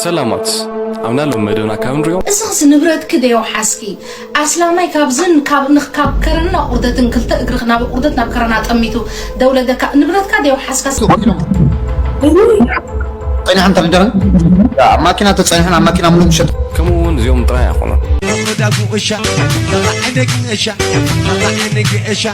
ሰላማት ኣብና ሎም መደብና ካብ ንሪኦ። እስኽስ ንብረትኪ ደየውሓስኪ ኣስላማይ ካብዝን ካብ ንኽ ካብ ከረና ቁርደትን ክልተ እግርኽ ናብ ቁርደት ናብ ከረና ጠሚቱ ደውለደካ ንብረትካ ደየውሓስካ ጸኒሖም ተደረ ኣብ ማኪና ተጸኒሖም ኣብ ማኪና ሙሉ ምሸት ከምኡ እውን እዚኦም ጥራይ ኣይኮኑን። ዳጉ እሻ ጣዕነግ እሻ ጣዕነግ እሻ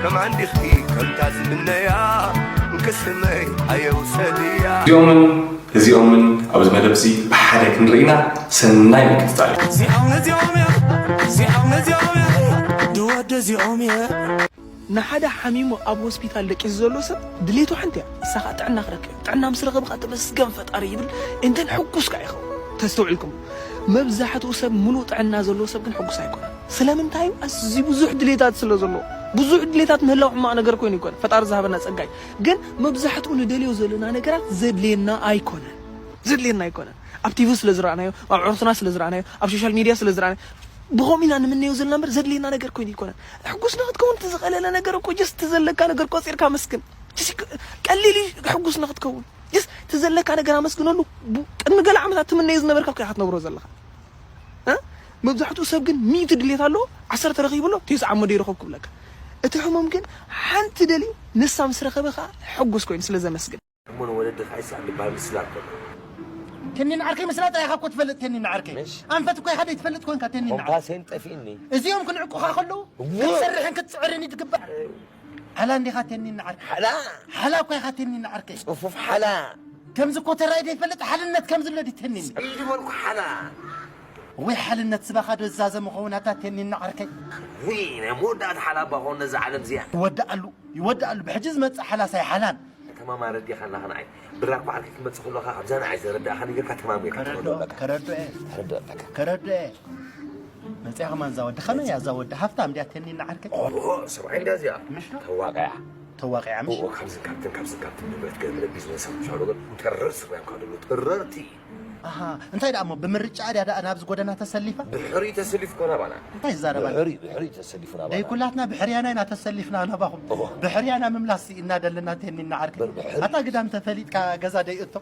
ከማን ዲኺ ከምታ ዝምነያ እንክስመይ ኣየውሰድያ እዚኦምን እዚኦምን ኣብዚ መደብ እዚ ብሓደ ክንርኢና ሰናይ ምክትታል እዩ። እዚኦም እዚኦም እዮም እዚኦም እዚኦም እዮም ድወደ እዚኦም እዮም ንሓደ ሓሚሙ ኣብ ሆስፒታል ደቂሱ ዘሎ ሰብ ድሌቱ ሓንቲ እያ፣ ንሳ ኸዓ ጥዕና ክረክብ እያ። ጥዕና ምስ ረኸበ ኸዓ ተመስገን ፈጣሪ ይብል and then ሕጉስ ከዓ ይኸውን። ተስተውዒልኩም? መብዛሕትኡ ሰብ ምሉእ ጥዕና ዘለዎ ሰብ ግን ሕጉስ ኣይኮነን። ስለምንታይ እዩ? ኣዝዩ ብዙሕ ድሌታት ስለ ዘለዎ። ብዙሕ ድሌታት ምህላው ሕማቕ ነገር ኮይኑ ኣይኮነን፣ ፈጣሪ ዝሃበና ጸጋ እዩ። ግን መብዛሕትኡ ንደልዮ ዘለና ነገራት ዘድልየና ኣይኮነን፣ ዘድልየና ኣይኮነን። ኣብ ቲቪ ስለ ዝረኣናዮ፣ ኣብ ዑርሱና ስለ ዝረኣናዮ፣ ኣብ ሶሻል ሚድያ ስለ ዝረኣናዮ ብኸምኡ ኢና ንምነዮ ዘለና እምበር ዘድልየና ነገር ኮይኑ ኣይኮነን። ሕጉስ ንኽትከውን እቲ ዝቐለለ ነገር እኮ just እቲ ዘለካ ነገር ቆጺርካ ኣመስግን። Just ቀሊል እዩ ሕጉስ ንኽትከውን። Just እቲ ዘለካ ነገር ኣመስግነሉ። ቡ- ቅድሚ ገለ ዓመታት ትምነዮ ዝነበርካ እኮ ኢኻ ትነብሮ ዘለኻ። እ? መብዛሕትኡ ሰብ ግን ሚእቲ ድሌት ኣለዎ፣ ዓሰርተ ረኺቡ ኣሎ፣ ቴስዓ እሞ ደይረኸብኩ ይብለካ። እቲ ሕሙም ግን ሓንቲ ደልዩ ንሳ ምስ ረኸበ ኸኣ ሕጉስ ኮይኑ ስለ ዘመስግን። እሞ ንወለድኻ ይስኣን ዝበሃል ምስላ ኣሎ። ተኒን ዓርከይ ምስላ ጥራይ ኢኻ እኮ ትፈልጥ ተኒን ዓርከይ። ምሽ። ኣንፈት እኮ ኢኻ ዘይትፈልጥ ኮንካ ተኒን ዓርከይ። ኮምፓሴን ጠፊእኒ። እዚኦም ክንዕቁኻ ከለዉ እወ። ክትሰርሕን ክትጽዕርን እዩ ትግባእ። ሓላ እንዲኻ ተኒን ዓርከይ። ሓላ። ሓላ እኮ ኢኻ ተኒን ዓርከይ። ጽፉፍ ሓላ። ከምዚ እኮ ተራይ ዘይፈልጥ ሓልነት ከም ዝሎ ድዩ ተኒን። ጸሊም በልኩ ሓላ። ወይ ሓልነት ስባኻ ዶ ዝዛዘም ኸውን ኣታ ተኒን ዓርከይ። ውይ ናይ መወዳእታ ሓላ እባ ኾን ነዛ ዓለም እዚኣ። ይወድኣሉ ይወድኣሉ ብሕጂ ዝመጽእ ሓላስ ኣይሓላን። ከተማ ማረድ ዲኻ ኣለኻ ንዓይ? ብራኳ ዓርከይ ክመጽእ ከሎ ኸኣ ኣብዛ ንዓይ ዘረዳእኻኒ ጌርካ ተማሚርካ ተረድኦ፣ ትኸዶ ኣለካ። ተረድኦ እየ። ተረድኦ ኣለካ። ተረድኦ እየ። መጺኣ ከማን እዛ ወዲ ኸመይ እያ እዛ ወዲ ሃፍታም ድያ ተኒና ዓርከይ? ኦሆ፣ ሰብኣይ እንድያ እዚኣ። ምሽ ዶ? ተዋቒዓ። ተዋቒዓ ምሽ? እዎ፣ ካብዚ ካብትን ካብዚ ካብትን ንብረት ገለ ቢዝነስ ኣብ ምሻሉ ግን ተረር ስርናይ እኳ ደሎ ተረርቲ። ኣሃ እንታይ ደኣ እሞ ብምርጫኣ ድያ ደኣ ናብዚ ጎደና ተሰሊፋ? ብሕሪ ተሰሊፉ ኮና ባና። እንታይ ይዛረባ? ብሕሪ ብሕሪ ተሰሊፉ ናባና። ደይ ኩላትና ብሕርያና ኢና ተሰሊፍና ናባኹም። እወ። ብሕርያና ምምላስ ኢና ደለና ተኒና ዓርከይ። ብር ብሕሪ። ኣታ ግዳም ተፈሊጥካ ገዛ ደይ እቶ።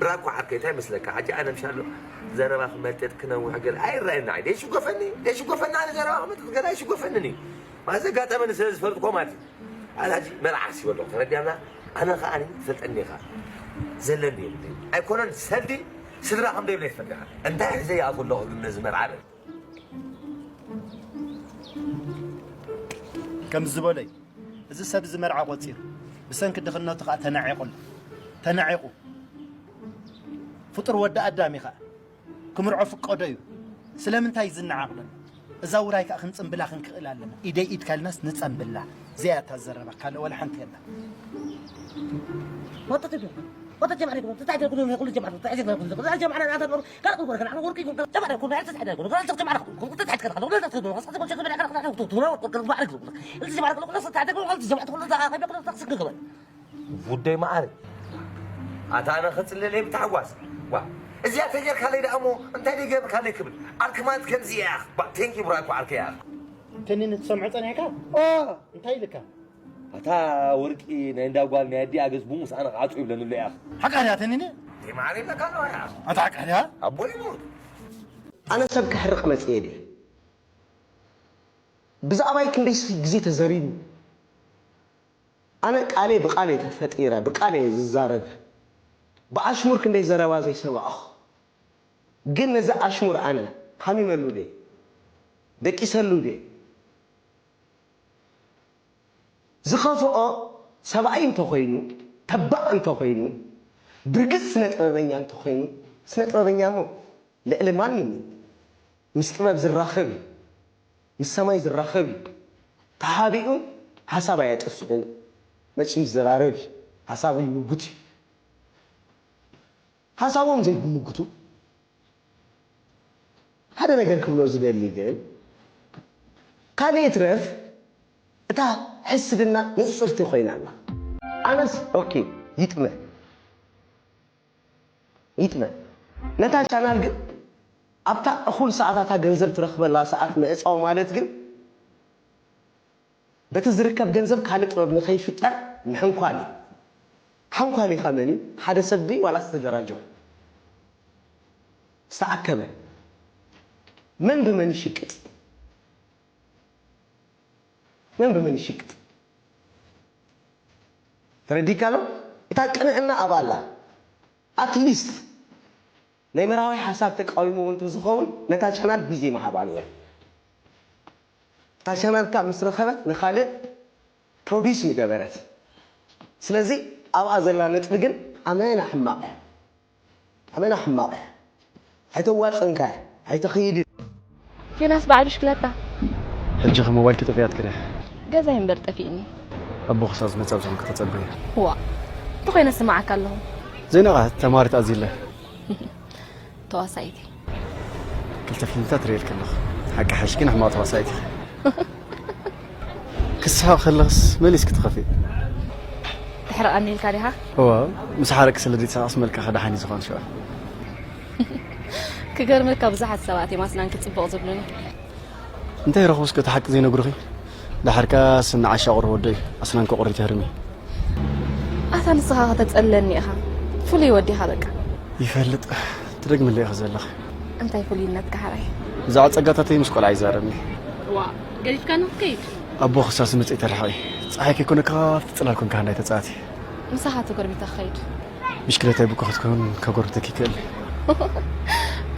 ብራኮ ዓርከይ እንታይ መስለካ ሕጂ ኣነ ምሻሎ ዘረባ ክመጥጥ ክነውሕ ገለ ኣይረኣየና ደይ ሽጎፈኒ ደይ ሽጎፈኒ ኣነ ዘረባ ክመጥጥ ገለ ኣይሽጎፈንን እዩ። ማዘጋጠመኒ ስለ ዝፈልጥኮ ማለት እዩ። ኣነ ሕጂ መርዓ ዓርሲ ይበልኹ ተረዲኣና። ኣነ ከኣ ትፈልጠኒ ኢኻ ዘለኒ የብለይ ኣይኮነን ሰልዲ ስድራ ከም ደይብለይ ትፈልጥ ኢኻ። እንታይ ሒዘ ይኣትዎ ኣለኹ ግን ነዚ መርዓ በል። ከምዚ ዝበሎ እዩ እዚ ሰብ እዚ መርዓ ቆጺሩ ብሰንኪ ድኽነቱ ከኣ ተናዒቑ ኣሎ። ተናዒቑ ፍጡር ወዲ ኣዳም እዩ ከኣ። ክምርዖ ፍቀዶ እዩ። ስለምንታይ እዩ ዝነዓቕ ዘሎ? እዛ ውራይ ከኣ ክንጽንብላ ክንክእል ኣለና። ኢደይ ኢድካ ኢልናስ ንጸንብላ። እዚኣ እያ እታ ዘረባ፣ ካልእ ወላ ሓንቲ የላን። ውደይ መዓረይ ኣታ ኣነ ከጽልለይ ብታሕጓስ ዋ እዚኣ ተጌርካለይ ደኣ እሞ እንታይ ደይ ገብርካለይ ክብል ዓርኪ ማለት ከምዚ እያ ባ ቴንኪ ብራኮ ዓርከይ እያ ተኒኒ ትሰምዖ ጸኒሕካ እንታይ ኢልካ ኣታ ወርቂ ናይ እንዳ ጓል ናይ ኣዲኣ ገጽ ብሙስ ኣነ ክዓጹ ይብለኒ ኣሎ እያ ሓቃ ድያ ተኒኒ ተይ መዓረይ ይብለካ ኣለዋ እያ ኣታ ሓቃ ድያ ኣቦይ ይሙት ኣነ ሰብ ከሕርቕ መጽየ ድየ ብዛዕባይ ክንደይ ግዜ ተዘሪቡ ኣነ ቃለይ ብቃለይ ተፈጢረ ብቃለይ ዝዛረብ ብኣሽሙር ክንደይ ዘረባ ዘይሰማዕኹ ግን ነዚ ኣሽሙር ኣነ ሃሚመሉ ድየ ደቂሰሉ ድየ ዝኸፍኦ ሰብኣይ እንተኾይኑ ተባዕ እንተኾይኑ ብርግጽ ስነ ጥበበኛ እንተኾይኑ ስነ ጥበበኛ እሞ ልዕሊ ማንም እዩ ምስ ጥበብ ዝራኸብ እዩ ምስ ሰማይ ዝራኸብ እዩ ተሓቢኡ ሓሳብ ኣየጥፍእን መጺኡ ይዘራረብ እዩ ሓሳቡ ይምጉት እዩ ሓሳቦም ዘይምጉቱ ሓደ ነገር ክብሎ ዝደሊ ግን ካልእ ይትረፍ እታ ሕስድና ንጽርቲ ኮይና ኣላ ኣነስ ኦኬ ይጥመ ይጥመ። ነታ ቻናል ግን ኣብታ እኹል ሰዓታታ ገንዘብ ትረኽበላ ሰዓት ምዕጻው ማለት ግን በቲ ዝርከብ ገንዘብ ካልእ ጥበብ ንኸይፍጠር ምሕንኳል እዩ። ሓንኳሊ ከመን እዩ? ሓደ ሰብ ድዩ ዋላ ዝተደራጀወ? ዝተኣከበ? መን ብመን ይሽቅጥ? መን ብመን ይሽቅጥ? ተረዲካ ሎ? እታ ቅንዕና ኣብ ኣላ። ኣትሊስት ናይ መራዊ ሓሳብ ተቃዊሞ እውን ተዝኸውን ነታ ቻናል ግዜ ምሃባ ነይሩ። እታ ቻናልካ ምስ ረኸበት ንኻልእ ፕሮዲስ ምገበረት። ስለዚ ኣብኣ ዘላ ነጥቢ ግን ኣመና ሕማቕ እያ። ኣመና ሕማቕ እያ። ኣይተዋፅንካ እያ። ኣይተኽይድን። ዮናስ በዓል ብሽክለታ። ሕጂ ኸ ሞባይልኪ ጠፊኣትኪ ድያ? ገዛይ እምበር ጠፊእኒ። ኣቦ ክሳብ ዝመጽእ ኣብ ዝኾንኪ ተጸበዪ። ዋእ እንተኾይነ ስማዓካ ኣለኹ። ዘይነቓ ተማሪት ኣዚለ። ተዋሳኢት። ክልተ ፊልምታት ርእየልኪ ኣለኹ። ሓቂ ሓይሽ ግን ሕማቕ ተዋሳኢት ኢኺ። ክስሕቕ ከለኽስ መሊስኪ ትኸፊ። ተሕርቐኒ ኢልካ ዲኻ? እወ፣ ምስ ሓረቂ ስለ ዘይተሳቐስ መልክዕኺ ደሓን እዩ ዝኾን ሽዑ። ክገርመካ ብዙሓት ሰባት እዮም ኣስናንኪ ጽቡቕ ዝብሉኒ። እንታይ ረኽቡ እስከ እቲ ሓቂ ዘይነግሩኺ? ደሓርካ ስኒ ዓሻ ቁሪ ወደይ ኣስናንኪ ቁሪ ትህርሚ። ኣታ ንስኻ ከተጸለኒ ኢኻ። ፍሉይ ወዲኻ በቃ። ይፈልጥ። ትደግምለይ ኢኺ ዘለኺ። እንታይ ፍሉይነትካ ሓራይ? ብዛዕባ ጸጋታተይ ምስ ቆልዓ ይዛረብኒ። ዋ ገዲፍካ ንክትከይድ። ኣቦ ክሳብ ዝመጽእ ተርሓቒ። ጸሓይ ከይኮነ ካብቲ ጽላል ኮንካ ሃንዳይ ተጻወቲ። ምሳኻ ተጎርቢታ ክኸይድ። ብሽክለታይ ብኮ ክትከውን ካብ ጎረቤተኪ ይክእል።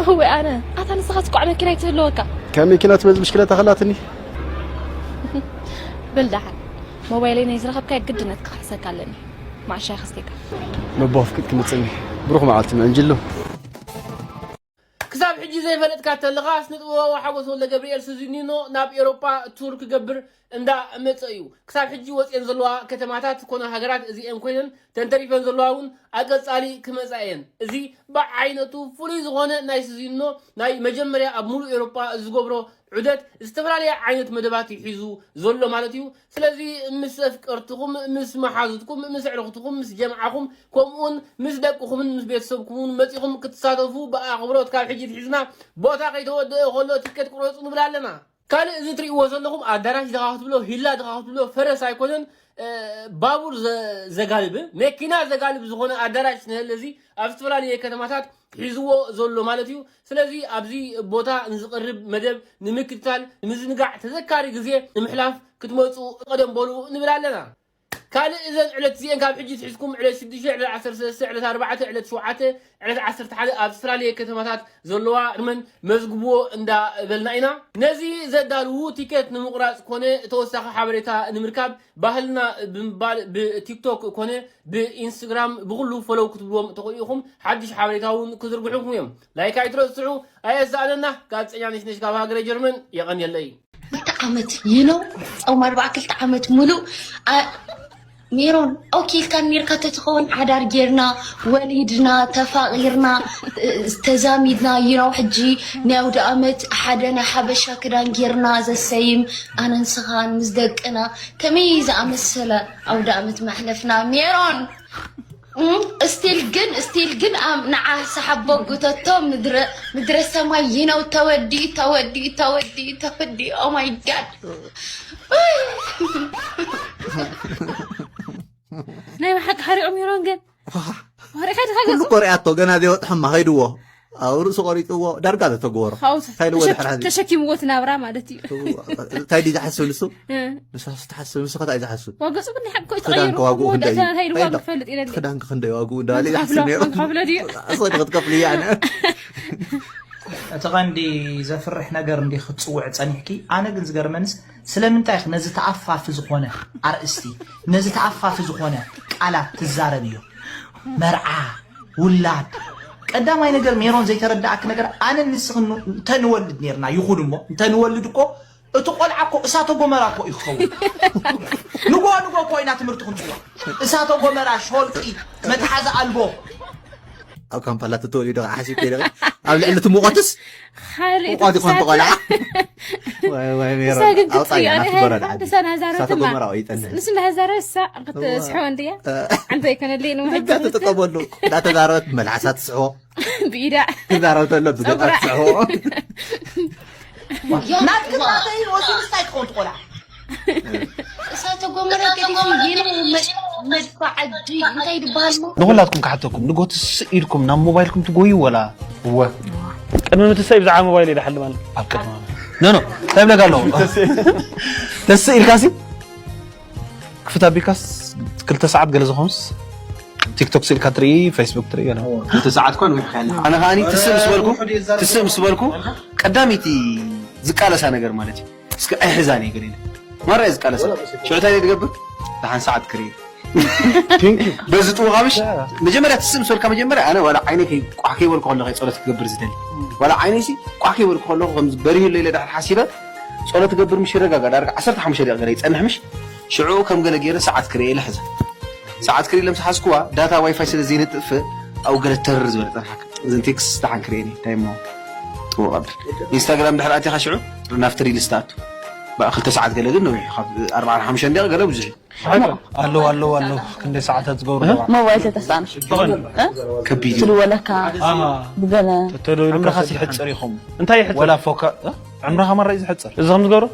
እወ ኣነ ኣታ ንስኻ ትኳዕ መኪና ይትህልወካ። ካብ መኪና ትበዝ ብሽክለታ ከላትኒ። በል ደሓን ሞባይለይ ናይ ዝረኸብካዮ ግድነት ክኽሕሰካ ኣለኒ። ማዕሻ ክስቴካ። መቦ ኣፍቂድ ክመጽኒ። ብሩኽ መዓልቲ ምዕንጅሉ። ክሳብ ሕጂ ዘይፈለጥካ ተለኻ ስነጥበባዊ ሓጎስ ወልደ ገብርኤል ስዚኒኖ ናብ ኤሮፓ ቱር ክገብር እንዳ መጸ እዩ። ክሳብ ሕጂ ወጽኤን ዘለዋ ከተማታት ኮነ ሃገራት እዚኤን ኮይነን ተንተሪፈን ዘለዋ እውን ኣቀጻሊ ክመጻ እየን። እዚ ብዓይነቱ ፍሉይ ዝኾነ ናይ ስዚኒኖ ናይ መጀመርያ ኣብ ሙሉእ ኤሮፓ ዝገብሮ ዑደት ዝተፈላለየ ዓይነት መደባት እዩ ሒዙ ዘሎ ማለት እዩ። ስለዚ ምስ ኣፍቀርትኹም፣ ምስ መሓዙትኩም፣ ምስ ኣዕሩኽትኩም፣ ምስ ጀምዓኹም ከምኡውን ምስ ደቅኹምን ምስ ቤተሰብኩምን እውን መጺኹም ክትሳተፉ ብኣኽብሮት ካብ ሕጂ ኣትሒዝና ቦታ ከይተወደአ ከሎ ቲኬት ቁረጹ ንብል ኣለና። ካልእ እዚ ትርእይዎ ዘለኹም ኣዳራሽ ድኻ ክትብሎ ሂላ ድኻ ክትብሎ ፈረስ ኣይኮነን፣ ባቡር ዘጋልብ መኪና ዘጋልብ ዝኾነ ኣዳራሽ ነህለ እዚ ኣብ ዝተፈላለየ ከተማታት ሒዝዎ ዘሎ ማለት እዩ። ስለዚ ኣብዚ ቦታ ንዝቐርብ መደብ ንምክትታል ንምዝንጋዕ ተዘካሪ ግዜ ንምሕላፍ ክትመፁ ቀደም በሉ ንብል ኣለና። ካልእ እዘን ዕለት እዚአን ካብ ሕጂ ትሒዝኩም ዕለት ሽዱሽተ፣ ዕለት ዓሰርተ ሰለስተ፣ ዕለት ኣርባዕተ፣ ዕለት ሸውዓተ፣ ዕለት ዓሰርተ ሓደ ኣብ ዝተፈላለየ ከተማታት ዘለዋ ርመን መዝግብዎ እንዳበልና ኢና። ነዚ ዘዳልዉ ቲኬት ንምቑራፅ ኮነ ተወሳኺ ሓበሬታ ንምርካብ ባህልና ብምባል ብቲክቶክ ኮነ ብኢንስትግራም ብኩሉ ፎሎው ክትብልዎም ተኽእሉ ኢኹም። ሓድሽ ሓበሬታ እውን ክዝርግሑልኩም እዮም። ላይክ ኣይትረስዑ። ኣየሳእነና። ጋዜጠኛ ነሽነሽ ካብ ሃገረ ጀርመን የቐንየለይ። ክልተ ዓመት ይኖ ጾም ኣርባዓ ክልተ ዓመት ሙሉእ ሜሮን ኦኬ ኢልካ ኔርካ ተትኸውን ሓዳር ጌርና ወሊድና ተፋቒርና ተዛሚድና ይኖ ሕጂ ናይ ኣውደ ኣመት ሓደ ናይ ሓበሻ ክዳን ጌርና ዘሰይም ኣነ ንስኻን ምስ ደቅና ከመይ ዝኣመሰለ ኣውደ ኣመት መሕለፍና ሜሮን። እስቲል ግን እስቲል ግን ንዓ ሰሓቦ ጉተቶ ምድረ ሰማይ ይነው ተወዲኡ ተወዲኡ ተወዲኡ ተወዲኡ ኦማይ ጋድ። ናይ ብሓቂ ሓሪቑ ሜሮን ግን ወሪኻ ድኻ ኩሉ ገጹ እኮ ሪኣቶ ገና ዘይወጥሐማ ከይድዎ ኣብ ርእሱ ቆሪጥዎ ዳርጋ ዘተግበሮ ካብኡ እንታይ ኢልዎ ተሸኪ- ድሕር ሕዚ ተሸኪምዎ እቲ ናብራ ማለት እዩ እንታይ ድዩ ዝሓስብ ንሱ እ። ንሳሱ ትሓስብ ንሱ ከታይ ዝሓስብ ዋገጹ ግን ናይ ሓቂ እኮ እዩ ክዳንኪ ተቐይሩ ዋግኡ ወደ ክንደይ ተባሂሉ ዋግ እንታይ ክፈልጥ ኢለ ክዳንኪ ክንደይ ዋግኡ እንዳበለ መን ክኸፍሎ ይሓስብ ነይሩ መን ክኸፍሎ ድዩ ኣስወዲ ክትከፍልያ ኣነ እቲ ቀንዲ ዘፍርሕ ነገር እንዲ ክትፅውዕ ፀኒሕኪ። ኣነ ግን ዝገርመንስ ስለምንታይ ኢኺ ነዚ ተኣፋፊ ዝኾነ ኣርእስቲ ነዚ ተኣፋፊ ዝኾነ ቃላት ትዛረብዮ? መርዓ፣ ውላድ፣ ቀዳማይ ነገር ሜሮን ዘይተረዳእኪ ነገር ኣነ ንስኺ ኑ- እንተንወልድ ነርና ይኹን እሞ እንተንወልድ እኮ እቲ ቆልዓ እኮ እሳተ ጎመራ እኮ እዩ ክኸውን። ንጎ ንጎ እኮ ኢና ትምህርቲ ክንፅዋ እሳተ ጎመራ ሾልቂ መትሓዚ ኣልቦ ኣብ ካምፓላ ተተወሊዶ ሓሲብ ከይደ ኣብ ልዕሊ እቲ ሙቐትስ ካልእ ሙቐት ይኾን ተሳትፎ ቆልዓ ወይ ወይ ሜሮን፣ እሳ ግን ኣውጣያ ክትፅይኣ ናት እያ። በረድ ዓዲ። ንሳ ናዛረትማ። እሳተ ጎመራ ወይ ጠንሕ። ንሱ ናዛረ እሳ ክትስሕቦ እንድያ። እ። ዓንተ ኣይኮነልይ ንውሕድ ደጋ ትጥቀመሉ። እንዳተዛረበት መልሓሳ ትስሕቦ። ብኢዳ። ትዛረብ ተሎ ብገጣ ትስሕቦ። ናትክን ናተይን ወሲኑ እንታይ ትኸውን ትቆልዓ? እሳተ ጎመራ ገዲፉ ይነው መ-፣ መድፋዕ ዓዲ እንታይ ይበሃል እሞ? ንኹላትኩም ክሓተኩም፣ ንጎ ትስእ ኢልኩም ናብ ሞባይልኩም ትጎዩ ወላ? እወ። ቅድሚ ምትሳይ ብዛዕባ ሞባይል እየ ዝሓልም ኣሎ። ኣብ ቅድሚ ኖ፣ ኖ፣ እንታይ ብለካ ኣለኹ? ተስእ ኢልካሲ? ክፍት ኣቢልካስ ክልተ ሰዓት ገለ ዝኾንስ ቲክቶክ ስኢልካ ትርኢ፣ ፌስቡክ ትርኢ ገለ። ክልተ ሰዓት እኳ ንውሕ ከኣለ። ኣነ ከኣኒ ትስእ ምስ በልኩ፣ ትስእ ምስ በልኩ፣ ቀዳመይቲ ዝቃለሳ ነገር ማለት እዩ። እስከ ኣይሕዛን እየ ገለ ኢለ። ማራ እየ ዝቃለሳ። ሽዑ እንታይ እየ ዝገብር? ደሓን ሰዓት ክርኢ። በዚ ጥውቓ ምሽ መጀመርያ ትስእ ምስ በልካ መጀመርያ ኣነ ዋላ ዓይነ ከይ-፣ ቋሕ ከይበልኩ ከለኹ እየ ጸሎት ክገብር ዝደሊ። ዋላ ዓይነይሲ ቋሕ ከይበልኩ ከለኹ ከም በሪሁለይ ኢለ ድሓር ሓሲበ ጸሎት ክገብር ምሽ ይረጋጋ። ዳርጋ ዓሰርተ ሓሙሽተ ደቂቕ ገለ ይጸንሕ ምሽ ሽዑ ከም ገለ ገይረ ሰዓት ክርኢ ኢለ ሕዘ። ሰዓት ክርኢ ኢለ ምስ ሓዝኩዋ ዳታ ዋይፋይ ስለ ዘይነጥፍ ኣብኡ ገለ ተርር ዝበለ ጸንሓካ። እዘን ቴክስት ደሓን ክርእየን እየ። እንታይ እሞ ጥውቕ ኣብል። ኢንስታግራም ድሕሪ ኣቲኻ ሽዑ ናብቲ ሪልስ ትኣቱ። ብኣ ክልተ ሰዓት ገለ ግን ነዊሕ እዩ። ካብ ኣርባዓን ሓሙሽተን ደቂቕ ገለ ብዙሕ እዩ። ኣለዉ ኣለዉ ኣለዉ። ክንደይ ሰዓታት ዝገብሩ ኣለዋ። ሞባይል ተተሳእነ። ከቢድ እዩ። ትድወለካ። ኣሃ። ብገለ ተተደውልካ ኣምራኻስ ሰብ ይሕጽር ይኾም። እንታይ ይሕጽር? ወላ ፎካ-፣ እ? ኣምራኻ ማራ እዩ ዝሕጽር። እዚ ከም ዝገብሮ?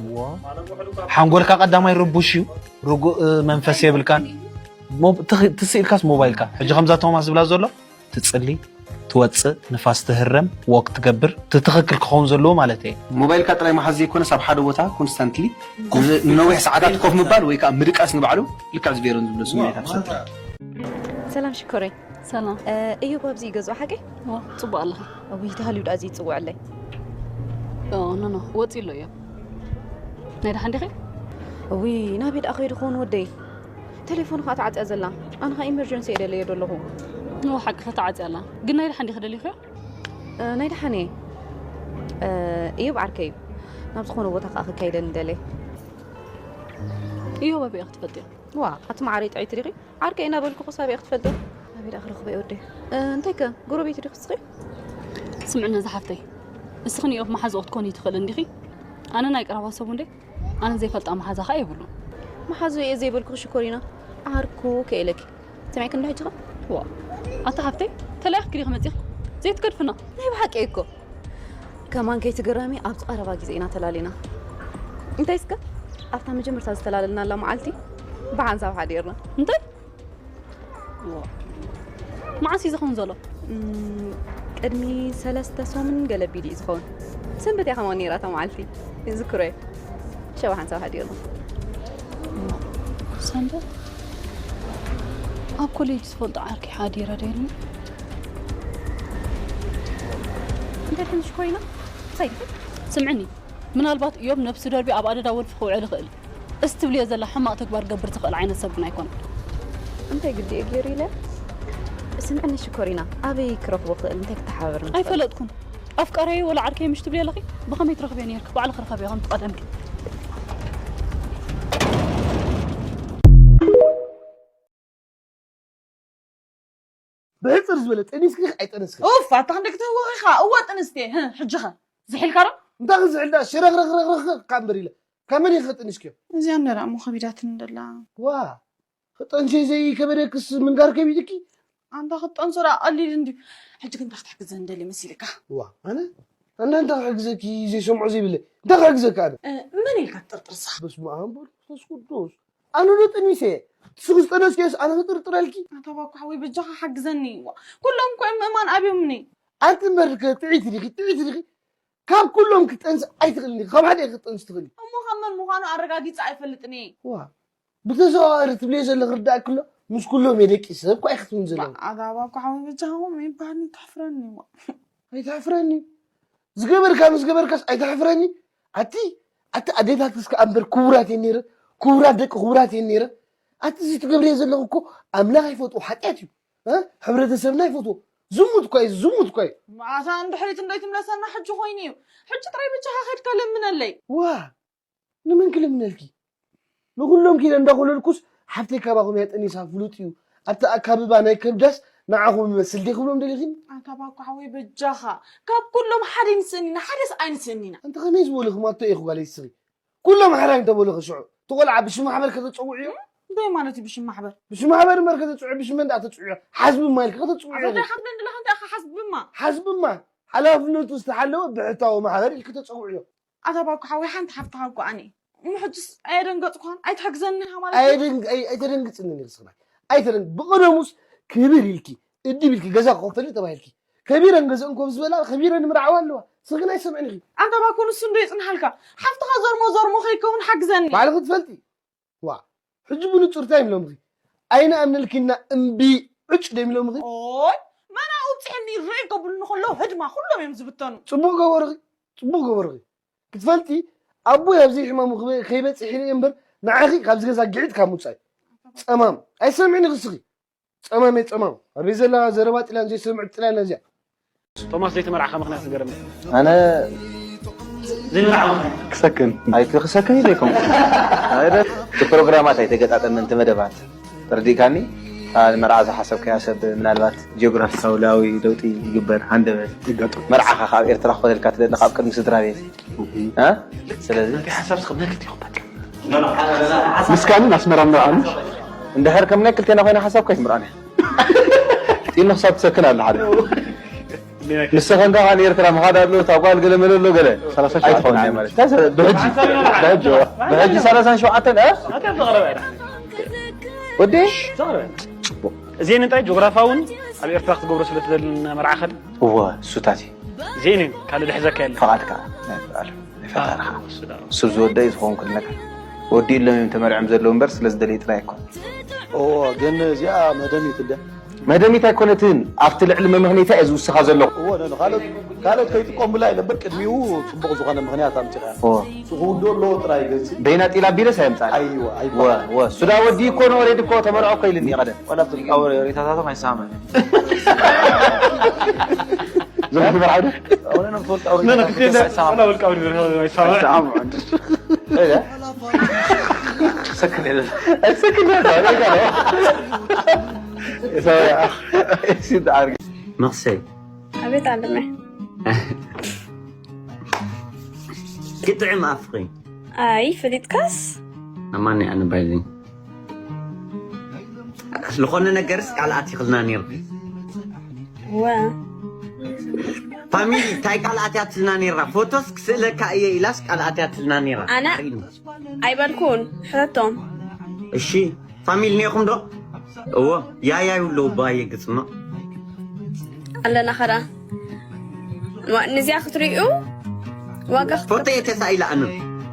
ሓንጎልካ ቀዳማይ ርቡሽ እዩ። ርጉእ መንፈስ የብልካን። ሞ-፣ ትኽ-፣ ትስኢልካስ ሞባይልካ። ሕጂ ከምዛ ቶማስ ዝብላ ዘሎ ትጽሊ፣ ትወጽእ፣ ንፋስ ትህረም፣ ዎክ ትገብር፣ እቲ ትኽክል ክኸውን ዘለዎ ማለት እየ። ሞባይልካ ጥራይ መሓዝ ዘይኮነስ ኣብ ሓደ ቦታ ኮንስታንትሊ ንነዊሕ ሰዓታት ኮፍ ምባል ወይ ከዓ ምድቃስ ንባዕሉ ልክዕ እዚ ቬሮን ዝብሎ ስምዒታት ይፈጥር። ሰላም ሽኮረይ። ሰላም። እ፣ እዮብ ኣብዚ እዩ ገዝኡ ሓቀይ? ዋ፣ ጽቡቕ ኣለኻ። እውይ፣ ተሃልዩ ደኣ እዚ ይጽውዐለይ። ኦ፣ ኖ፣ ኖ፣ ወጺኡ ኣሎ እዮብ። ናይ ደሓን ዲኺ? እውይ፣ ናበይ ደኣ ከይዱ ክኸውን ወደይ? ቴሌፎኑ ኸኣ ተዓጽያ ዘላ። ኣነ ኸኣ ኢመርጀንሲ እየ ደለዮ ዘለኹ። እወ፣ ሓቅኺ ተዓጽያ ኣላ። ግን ናይ ደሓን ዲኺ ደሊኽዮ? እ፣ ናይ ደሓን እየ። እ፣ እዮብ ዓርከይ እዩ። ናብ ዝኾነ ቦታ ኸኣ ክካይደኒ ደልየ። እዮብ ኣበይ ኢኺ ትፈልጥዮ? ዋ፣ ኣቲ መዓረይ ጥዕይቲ ዲኺ? ዓርከይ እናበልኩ ኸስ ኣበይ ኢኺ ትፈልጥዮ? ኣበይ ደኣ ክረኽቦ እየ ወደይ? እ፣ እንታይ ከ? ጎረቤቱ ዲኺ እስኺ? ስምዕኒ ዝሓፍተይ፣ እስኺ ንእዮብ መሓዝኡ ክትኮኒ ትኽእሊ እንዲኺ? ኣነ ናይ ቀረባ ሰቡ እንዴ? ኣነ ዘይፈልጣ መሓዛ ኸኣ የብሉን። መሓዝኡ እየ ዘይበልኩኺ ሽኮሪና፣ ዓርኩ ከ ኢለኪ። ሰሚዕኪ እንዶ ሕጂ ኸ? ዋ፣ ኣታ ሓፍተይ፣ ተላኢኽኪ ዲኺ መጺኺ? ዘይትገድፍና። ናይ ብሓቂ እኮ። ከማን ከይትግረሚ፣ ኣብዚ ቀረባ ግዜ ኢና ተላሊና። እንታይ እስከ? ኣብታ መጀመርታ ዝተላለልናላ መዓልቲ ብሓንሳብ ሓዲርና። እንታይ? ዋ። መዓስ እዩ ዝኸውን ዘሎ? እም፣ ቅድሚ ሰለስተ ሰሙን ገለ ኣቢሉ እዩ ዝኸውን። ሰንበት እያ ከማን ነይራ እታ መዓልቲ። ይዝክሮ እየ። ሸባ ሓንሳብ ሓዲርና። ሰንበት? ኣብ ኮሌጅ ዝፈልጦ ዓርከይ ሓዲረ ዶ ኢሉኒ? እንታይ ትንሽ ኮይና? ኸይድ። ስምዕኒ፣ ምናልባት እዮብ ነብሱ ደርቢ ኣብ ኣደዳ ወልፊ ክውዕል ይኽእል። እስ ትብልዮ ዘላ ሕማቕ ተግባር ገብር ዝኽእል ዓይነት ሰብ ግን ኣይኮነን። እንታይ ግዲ እየ ገይሩ ኢለ? ስምዕኒ ሽኮሪና፣ ኣበይ ክረኽቦ ክእል? እንታይ ክተሓባበርኒ ትኽእል? ኣይፈለጥኩን። ኣፍቃሪየይ ወላ ዓርከይ ምሽ ትብልዮ ኣለኺ? ብኸመይ ትረኽብዮ ነይርኪ? ባዕልኺ ርኸብዮ ከምቲ ቀደምኪ። ብሕጽር ዝበለ ጠኒስኪ ኣይጠነስኪ? ኡፍ፣ ኣታ ክንደይ ክትህወኺ ኢኻ? እወ፣ ጥንስቲ እየ። ህህ፣ ሕጂ ኸ? ዝሒልካ ዶ? እንታይ ክዝሕል ደኣ? ሽረኽረኽረኽረኽ እካ እምበር ኢለ። ካብ መን ኢኺ ጠኒስክዮ? እዚኣ እንደ ደኣ እሞ ከቢዳትኒ ደላ። ዋ፣ ክጠንሲ ዘይከበደክስ ምንጋር ከቢድኪ? ኣንታ ክትጠንሶ ደኣ ቀሊል እንድዩ። ሕጂ ግን እንታይ ክትሕግዘኒ ደልየ መሲልካ? ዋ፣ ኣነ? ኣነ እንታይ ክሕግዘኪ ዘይሰምዖ ዘይብለ? እንታይ ክሕግዘካ ኣነ? እ፣ መን ኢልካ ትጥርጥር ንስኻ? በስመ ኣብ ወወልድ ወመንፈስ ቅዱስ። ኣነ ዶ ጠኒሰ? ንስኺ ዝጠነስክዮስ ኣነ ክጥርጥረልኪ? ኣታ ባኮ ሓወይ በጃኻ ሓግዘኒ። ዋ፣ ኩሎም እኮ እዮም ምእማን ኣብዮምኒ። ኣንቲ እምበር ከ ጥዕይቲ ዲኺ? ጥዕይቲ ዲኺ? ካብ ኩሎም ክትጠንሲ ኣይትኽእልን ዲኺ? ካብ ሓደ ኢኺ ክትጠንሲ ትኽእሊ። እሞ ካብ መን ምዃኑ ኣረጋጊጸ ኣይፈልጥን እየ። ዋ፣ ብተዘዋዋሪ ትብልዮ ዘለኺ ርዳእ ክሎ ምስ ኩሎም እየ ደቂሰ እኮ ኢኺ ትብሊ ዘለኺ። ኣታ ባኮ ሓወይ በጃኻ ከምኡ ይበሃል ተሕፍረኒ። ዋ። ኣይተሕፍረኒ። ዝገበርካ ምስ ገበርካስ ኣይተሕፍረኒ። ኣቲ፣ ኣቲ ኣዴታት እስከ ኣንበር ክቡራት እየን ነይረን። ክቡራት ደቂ ክቡራት እየን ነይረን። ኣቲ እዚ ትገብርዮ ዘለኺ እኮ ኣምላኽ ኣይፈትዎ ሓጢኣት እዩ። እ? ሕብረተሰብና ኣይፈትዎ። ዝሙት እኳ እዩ፣ ዝሙት እኳ እዩ። ኣታ ንድሕሪት እንዶ ኣይትምለሰና ሕጂ ኮይኑ እዩ። ሕጂ ጥራይ በጃኻ ከድካ ለምነለይ። ዋ፣ ንመን ክልምነልኪ? ንኹሎም ኪደ እንዳኾለልኩስ ሓፍተይ ካባኹም እያ ጠኒሳ ፍሉጥ እዩ። ኣብቲ ኣካብባ ናይ ከብዳስ ንዓኹም ይመስል ዲኹም ደሊኺን? ኣታ ባኮ ሓወይ በጃኻ፣ ካብ ኩሎም ሓደ ይንስእኒና፣ ሓደስ ኣይንስእኒና። ኣንተ ከመይ ዝበልኹም ኣቶ ኢኹ ጓለይ ስኺ? ኩሎም ሓራይ እንተበሉኺ ሽዑ፣ እቲ ቆልዓ ብሽም ማሕበር ከተጸውዕዮ? እንታይ ማለት እዩ ብሽም ማሕበር? ብሽም ማሕበር እምበር ከተጽውዕዮ፣ ብሽም መን ደኣ ተጽውዕዮ? ሓዝብማ ኢልኪ ከተጽውዕዮ ኣቶ ኢኺ። ደሓት ነንድላ ከንታ ኢኻ ሓዝብማ? ሓዝብማ፣ ሓላፍነቱ ዝተሓለወ ብሕታዊ ማሕበር ኢልኪ ተጸውዕዮ። ኣታ ባኮ ሓወይ ሓንቲ ሓፍትኻ እኮ ኣነ እሞ ሕጅስ ኣየደንገጽኳን? ኣይትሕግዘኒ ኢኻ ማለት እዩ? ኣየደንግ-፣ ኣይ-፣ ኣይተደንግጽንን ኢኺ ስኽናይ። ኣይተደንግ-፣ ብቐደሙስ ክብር ኢልኪ፣ እድብ ኢልኪ ገዛ ክኸፈልኒ ተባሂልኪ። ከቢረን ገዝአን ኮፍ ዝበላ፣ ከቢረን ምርዓዋ ኣለዋ። ስኽን ኣይሰምዕን ኢኺ። ኣንታ ባኮ ንሱ እንዶ ይጽንሓልካ። ሓፍትኻ ዞርሞ ዞርሞ ከይከውን ሓግዘኒ። ባዕልኺ ትፈልጢ። ዋ፣ ሕጂ ብንጹር እንታይ ኢሎምኺ? ኣይንኣምነልኪና እምቢ ዕጭ ዶ ኢሎምኺ? ኦይ፣ መን ኣብኡ ኣብጺሐኒ ርእ ከብሉኒ ከለዉ ህድማ ኩሎም እዮም ዝብተኑ። ጽቡቕ ገበርኺ፣ ጽቡቕ ገበርኺ። ክትፈልጢ፣ ኣቦይ ኣብዚ ሕማሙ ክበ-፣ ከይበጽሕ ኢለ እየ እምበር፣ ንዓኺ ካብዚ ገዛ ግዒት ካብ ምውጻእ። ጸማም፣ ኣይሰምዕን ኢኺ እስኺ። ጸማም እየ ጸማም። ኣበይ ዘላ ዘረባ ጥልያን ዘይሰምዕ ጥልያን እዚኣ። ቶማስ ዘይተመርዓኻ ምኽንያት ንገረኒ። ኣነ ዘይመርዓኻ ምኽንያት። ክሰክን። ኣይ፣ ክሰክን ኢለ ኣይኮንኩ። ኣረ፣ እቲ ፕሮግራማት ኣይተገጣጠመን፣ እቲ መደባት። ተረዲእካኒ? ኣ፣ ንመርዓ ዝሓሰብካያ ሰብ ምናልባት ጂኦግራፊካዊ ለውጢ ይግበር፣ ሃንደበት። ይጋጥም። መርዓኻ ካብ ኤርትራ ክኾነልካ ትደሊ፣ ካብ ቅድሚ ስድራ ቤት። እህ። እ? ስለዚ ናተይ ሓሳብ ስኽብነክት ይኹን በቃ። ምስካንን ኣስመራን መርዓኑ? እንድሕር ከም ናይ ክልቴና ኮይና ሓሳብካ ኣይትምርዓን እያ። ጢኑ ክሳብ ትሰክን ኣላ ሓደ። ንስኻ እንካ ከኣ ንኤርትራ ምኻድ ኣሎ፣ እታ ጓል ገለ መለ ኣሎ ገለ። ሰላሳ ሸውዓተ ኣይትኸውን እያ ማለት። እንታይ ሰ-፣ ብሕጂ፣ ብሕጂ፣ ብሕጂ ሰላሳን ሸውዓተን፣ እ? ወዲ? ጽቡቕ። እዚአን እንታይ ጂኦግራፋውን ኣብ ኤርትራ ክትገብሮ ስለ ትደሊ መርዓኸን? እወ፣ እሱታት እዩ። እዚአን እየን ካልእ ድሕዘካ የለን። ፍቓድካ ናይ ፍቓድ፣ ናይ ፈጣርኻ። ኣዎ፣ እሱ ደኣ። እሱ ዝወደ እዩ ዝኸውን ኩሉ ነገር። ወዲእሎም እዮም ተመርዕዮም ዘለዉ እምበር ስለ ዝደለዩ ጥራይ ኣይኮን። እዎ፣ ግን እዚኣ መደሚት እንድያ። መደሚት ኣይኮነትን፣ ኣብቲ ልዕሊ መመኽነይታ እየ ዝውስኻ ዘለኹ። እዎ፣ ነ-፣ ካልኦት፣ ካልኦት ከይጥቀሙላ ኢለ እምበር ቅድሚኡ ጽቡቕ ዝኾነ ምኽንያት ኣምጺኻ። እዎ። እሱ ክውድኦ ኣለዎ ጥራይ ይገዝእ። በይና ጢላ ቢለስ ኣየምጻእን። ኣይዋ፣ ኣይዋ። እዎ፣ እዎ። እሱ ደኣ ወዲ እኮ ነው፣ ኦሬዲ እኮ ተመርዖ እኮ ኢልኒ ቀደም። ዋላ ብትልቃወ ሬታታቶም ኣይሰማማዕን። ዘመን መርዓዊ ዶ? ኣሁን ነው ትወልቃው ሬታታቶም ኣይሰማማዕን። ሰክን የለ። ሰክን የለ። መኽሰይ። ኣቤት ኣለመ። ክጥዕም ኣፍኺ። ኣይ፣ ፈሊጥካስ? ኣማኒ ኣነ ባይዘይ። ዝኾነ ነገርስ ቃል ኣቲኽልና ነይርኪ። ወ። ፋሚሊ፣ እንታይ ቃል ኣትያትልና ነይራ? ፎቶስ ክስእለካ እየ ኢላስ ቃል ኣትያትልና ነይራ? ኣነ ኣይበልኩን፣ ሕተቶም። እሺ፣ ፋሚሊ ኔኹም ዶ? እዎ፣ ያያ ይብሉ እባ የግጽማ። ኣለና ኸዳ። ዋ-፣ ንዚኣ ክትርእዩ ዋጋ ክትከፍሉ ፎቶ እየ ተሳኢላ ኣነ።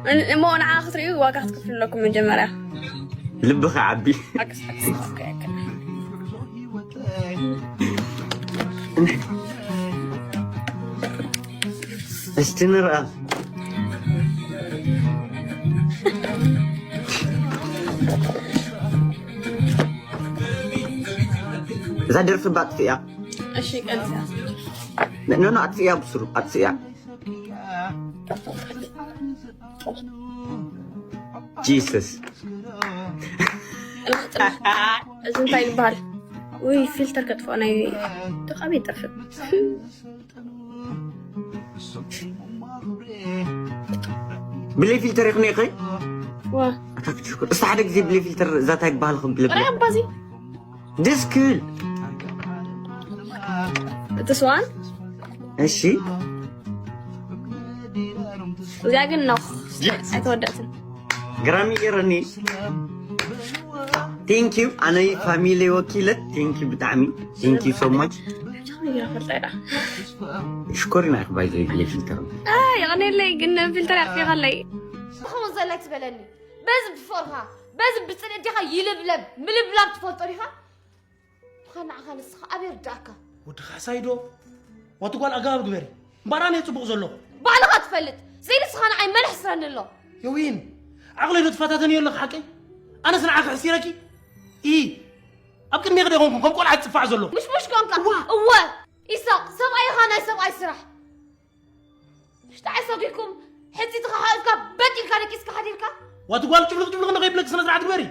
ን-፣ እሞ ንዓ ክትርእዩ ዋጋ ክትከፍሉ ኣለኩም መጀመርያ። ልብኺ ዓቢ። ዓክስ፣ ዓክስ፣ ኦኬ፣ ኦኬ። እስቲ ንርኣ። እዛ ደርፊ እባ ኣጥፍእያ። እሺ፣ ቀንሳ። ኖ፣ ኖ፣ ኣጥፍእያ ብስሩ፣ ኣጥፍእያ። ጂሰስ። እዚ እንታይ ይበሃል? ውይ፣ ፊልተር ከጥፍኦ ናይ ተቃቢ ይጠፍእ። ብለይ ፊልተር ይኹን ይኸይ? ዋ። ኣታ ክትሽኩር። እስቲ ሓደ ግዜ ብለይ ፊልተር እዛ እንታይ ይበሃል ኹም ብለይ ጥራይ ኣባዚ። ደስ ክብል። እቲ ስዋን? እሺ። እዚኣ ግን ኖ፣ ኣይተወደእትን። ግራሚ ኤረኒ። Thank you። ኣነይ ፋሚሊ ወኪለ። Thank you ብጣዕሚ። Thank you so much። ብቻ ነው ይራፈል ጣይዳ። ሽኮሪና ኢኺ ባይ ዘይ ብለይ ፊልተር። ኣይ፣ የቐኔለይ፣ ግን ፊልተር ያጥፊኻለይ። ትኸውን ዘላ ትበለኒ። በዚ ብፍቕርኻ፣ በዚ ብጽልኢ ዲኻ ይልብለብ፣ ምልብላብ ትፈልጦ ዲኻ? ብኻ ንዓኻ ንስኻ ኣበይ ርድኣካ? ወዲ ካሕሳይ ዶ? ዋቲ ጓል ኣገባብ ግበሪ። እምበኣር ኣነ እየ ጽቡቕ ዘለኹ። ባዕልኻ ትፈልጥ። ዘይንስኻ ንዓይ መን ኣሕስረኒ ኣሎ? የዊን፣ ዓቕለይ ዶ ትፈታተንዮ ኣለኻ ሓቀይ? ኣነስ ንዓኺ ኣሕሲረኪ? ኢ፣ ኣብ ቅድሜኺ ዶ ይኾንኩ ከም ቆልዓ ዝጽፋዕ ዘሎ? ምሽሙሽ ኮንካ? እዋ። እወ። ኢሳቕ፣ ሰብኣይ ኢኻ፣ ናይ ሰብኣይ ስራሕ። ንሽጣ ዓሰብ ኢልኩም ሕጺ ተኻሓኢልካ በጥ ኢልካ ደቂስካ ሓዲርካ? ዋቲ ጓል ጭፍልቕ ጭፍልቕ እንዶ ከይብለኪ ስነ ስርዓት ግበሪ።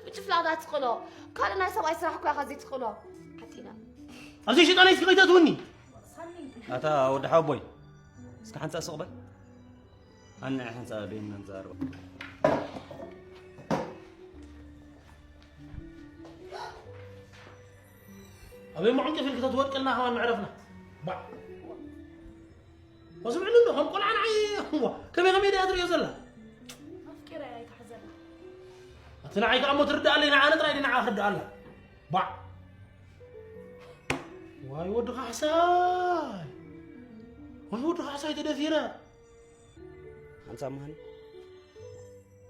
ብጭፍላቕ ዳ ትቕሎ። ካልእ ናይ ሰብኣይ ስራሕ እኮ ኢኻ ዘይትቕሎ። ሓቲና። ኣብዚ ሸይጣናይ እስኪ ከይተእትውኒ። ኣታ ወዲ ሓወቦይ፣ እስኪ ሓንሳእ ስቕ በል። ኣነ ሓንሳእ በይንና ንዛረብ። ኣበይ መዓንቀፊ ኢልኪ ተትወድቅልና ከማን መዕረፍና። ባዕ። ወስምዕኒ እንዶ፣ ከም ቆልዓ ንዓይ፣ እዋ፣ ከመይ ከመይ ድያ ትርእዮ ዘላ? ኣፍቂረ ኣይትሓዘላ። እቲ ንዓይ ከኣ እሞ ትርድኣለይ፣ ንዓነ ጥራይ ድዩ ንዓ ክርድኣላ? ባዕ። ዋይ ወዲ ካሕሳይ። ዋይ ወዲ ካሕሳይ ተደፊረ። ሓንሳብ መሃኒ።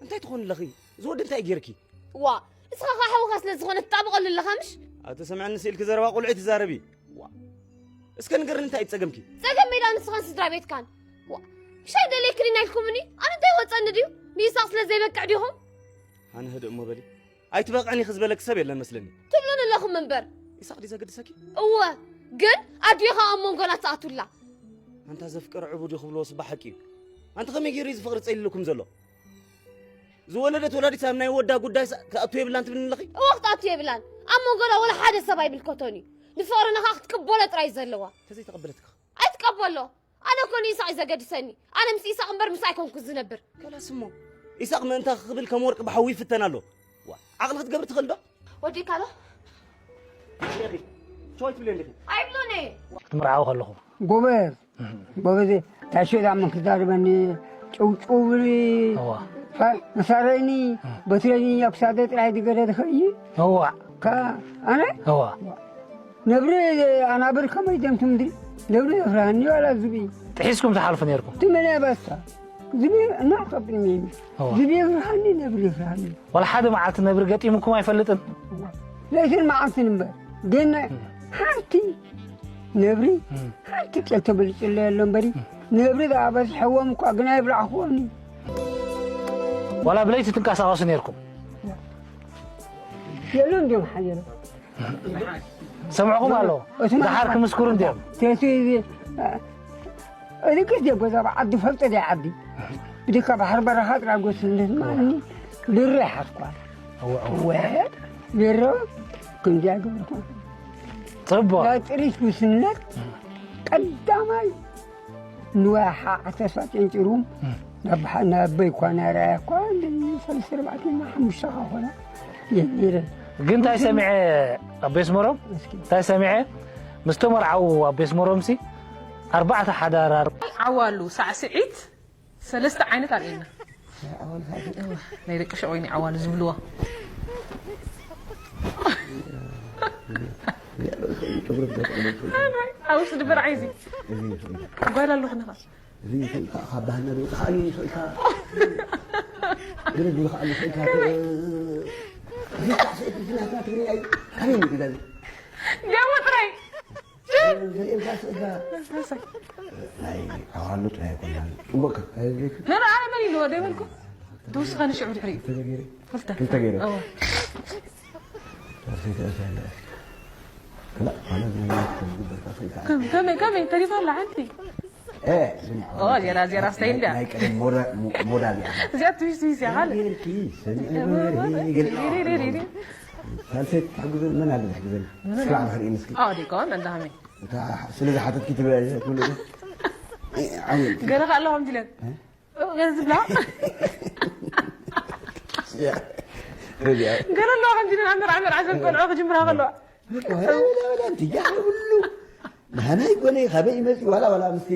እንታይ ትኾኒ ኣለኺ? እዚ ወዲ እንታይ ገይርኪ? ዋ፣ ንስኻ ኸዓ ሓውኻ ስለ ዝኾነ ትጣብቐሉ ኣለኻ ምሽ? ኣይትሰምዕኒ ስኢልኪ ዘረባ ቆልዑ ትዛረቢ። ዋ። እስከ ንገርኒ እንታይ እዩ ጸገምኪ? ጸገም ሜዳ ንስኻን ስድራ ቤትካን። ዋ። ምሽ ኣይደልየክን ኢና ኢልኩምኒ? ኣነ እንታይ ወጸኒ ድዩ? ንይስሐቅ ስለ ዘይበቅዕ ዲኹም? ኣነ ህድእ እሞ በሊ። ኣይትበቕዕን ኢኺ ዝበለኪ ሰብ የለን መስለኒ። ትብሉን ኣለኹም እምበር። ይስሐቅ ድዩ ዘገድሰኪ? እወ። ግን ኣዲኻ ኣብ መንጎና ትኣቱላ። ኣንታ ዘፍቀረ ዕቡድ እዩ ክብልዎ ስባ ሓቂ እዩ። ኣንቲ ከመይ ገይሩ እዩ ዝፍቕሪ ጸሊሉኩም ዘሎ? ዝወለደት ወላዲት ኣብ ናይ ወዳ ጉዳይ ሳ-፣ ክኣቱ የብላን ትብልኒ ኣለኺ? እወ ክትኣቱ የብላን። ኣብ መንጎና ወላ ሓደ ሰብ ኣይምልከቶን እዩ። ንፍቕርና ኸኣ ክትቅበሎ ጥራይ እዩ ዘለዋ። ተዘይተቐበለትካ? ኣይትቀበሎ። ኣነ እኮ ንኢሳቕ እዩ ዘገድሰኒ። ኣነ ምስ ኢሳቕ እምበር ምስ ኣይኮንኩ ዝነብር። ከላስ እሞ፣ ኢሳቕ ምእንታ ክብል ከም ወርቂ ብሓዊ ይፍተን ኣሎ። ዋ፣ ዓቕሊ ክትገብር ትኽእል ዶ? ወዲእካ ዶ? ሸኺ፣ ሸዋይ ትብሊ እንዲኺ? ኣይብሎን እየ። ክትምርዓው ከለኹም። ጎበዝ፣ ጎበዝ፣ ታሾ ዳመን ክዛርበኒ፣ ጭውጭው ብሊ፣ እዋ። ፈ-፣ መሳረኒ፣ እም። በትረኒ፣ ኣብ ክሳደ ጥራይ ዝገደ ዝኸይ። እዋ። ከ-፣ ኣነ? እዋ። ነብሪ ኣናብር ከመይ ደም ትምድሪ? ነብሪ የፍርሃኒ ዋላ ዝብኢ? ጥሒስኩም ትሓልፉ ነይርኩም? ትመነ በሳ። ዝብኢ እና ጠብኒ። እዋ። ዝብኢ የፍርሃኒ፣ ነብሪ የፍርሃኒ። ዋላ ሓደ መዓልቲ ነብሪ ገጢሙኩም ኣይፈልጥን? ለይትን መዓልትን እምበር። ግን እም። ሓንቲ ነብሪ፣ እም። ሓንቲ ጨል ተበልጭለ የሎ እምበሪ፣ እም። ነብሪ ዝኣበዝሐዎም እኳ ግን ኣይብላዕኽዎምን። ዋላ ብለይቲ ትንቀሳቐሱ ነይርኩም? የለን ድዮም ሓየሎም? ሰምዕኹም ኣለዎ። እቲ ደሓር ክምስክሩ እንድዮም። እቲ፣ እቲ፣ እዚ፣ እዚ ግዜ ገዛ ዓዲ ፈልጦ ድያ ዓዲ? ብድካ ባሕሪ በረኻ ጥራይ ጎስነት ማኒ ድሮ ይሓዝኳ። እወ፣ እወ። ወ-፣ ድሮ ክንዲያ ገበርኩ። ጽቡቕ። ናይ ጥሪት ጉስነት ቀዳማይ ንዋይ ሓ-፣ ዓሰርተ ሰዓት ጨንጭሩ እም። ናብ ሓ-፣ ናብ ኣቦይ እኳ ናይ ራያ እኳ እንደ ሰለስተ ኣርባዕተ እና ሓሙሽተ ኸኾና የኒረ። ግን እንታይ ሰሚዐ ኣቦይ ኣስመሮም? እስኪ። እንታይ ሰሚዐ? ምስ ተመርዓዉ ኣቦይ ኣስመሮምሲ ኣርባዕተ ሓዳር ኣር-፣ ዓዋሉ ሳዕስዒት ሰለስተ ዓይነት ኣርእየና። ናይ ደቂ ሸቆይኒ ዓዋሉ ዝብልዋ። ኣብ ውሽጢ ድበር ዓይዚ። ጓል ኣለኹ ንኻ። እዚ ይኽእል ኢኻ፣ ካብ ባህልና ዶ ይኽእል፣ ይኽእል ኢኻ። ገለ ዶ ይኽእል፣ ይኽእል ኢኻ። ከመይ? እዚ ሳዕስዒት ናትና ትግርኛ እዩ። ካበይ እዩ ገዛ እዚ? ገሞ ጥራይ። ዘርእየልካ ስእልካ። ናይ ዓዋሉ ጥራይ ኣይኮነን። ጽቡቕ ከ-፣ ንርኢ ኣነ መን ኢልዎ ዶ ይበልኩ? ትውስኸኒ ሽዑ ድሕሪኡ። ክልተ ገይረ። ክልተ። ክልተ ገይረ። እወ። ከመይ፣ ከመይ፣ ከመይ ተሪፋ ኣላ ሓንቲ? እ፣ ኦ፣ ዜራ፣ ዜራ ስታይ እንድያ። ናይ ቀደም ሞዳ-፣ ሞ-፣ ሞዳ እዚኣ። እዚኣ ትዊስ፣ ትዊስ እያ፣ ካልእ። ሪሪሪሪ። ሳልሰይ ትሕግዘን መን ኣለ ዝሕግዘን? መን እስኪ ኣለ? ባዕልኺ ርእይኒ እስኪ። ኣዎ፣ ደይኮን፣ እንዳ ሃመይ። እታ ስለ ዝሓተትኪ ትብላ እያ ትብሎ ዶ? ዓው ኢልኪ። ገለ ከ ኣለዋ ከምዚ ኢለን። እ? ገለ ዝብላ? እዚኣ። እዚኣ። ገለ ኣለዋ ከምዚ ኢለን፣ ኣብ መርዓ፣ መርዓ ዘን ቆልዑ ክጅምራ ከለዋ። በቃ፣ ወላ፣ ወላ፣ ወላ፣ እንት እያ ሁሉ። ናህና ይኮነ፣ ካበይ ይመጽእ፣ ዋላ፣ ዋላ፣ ምስቲ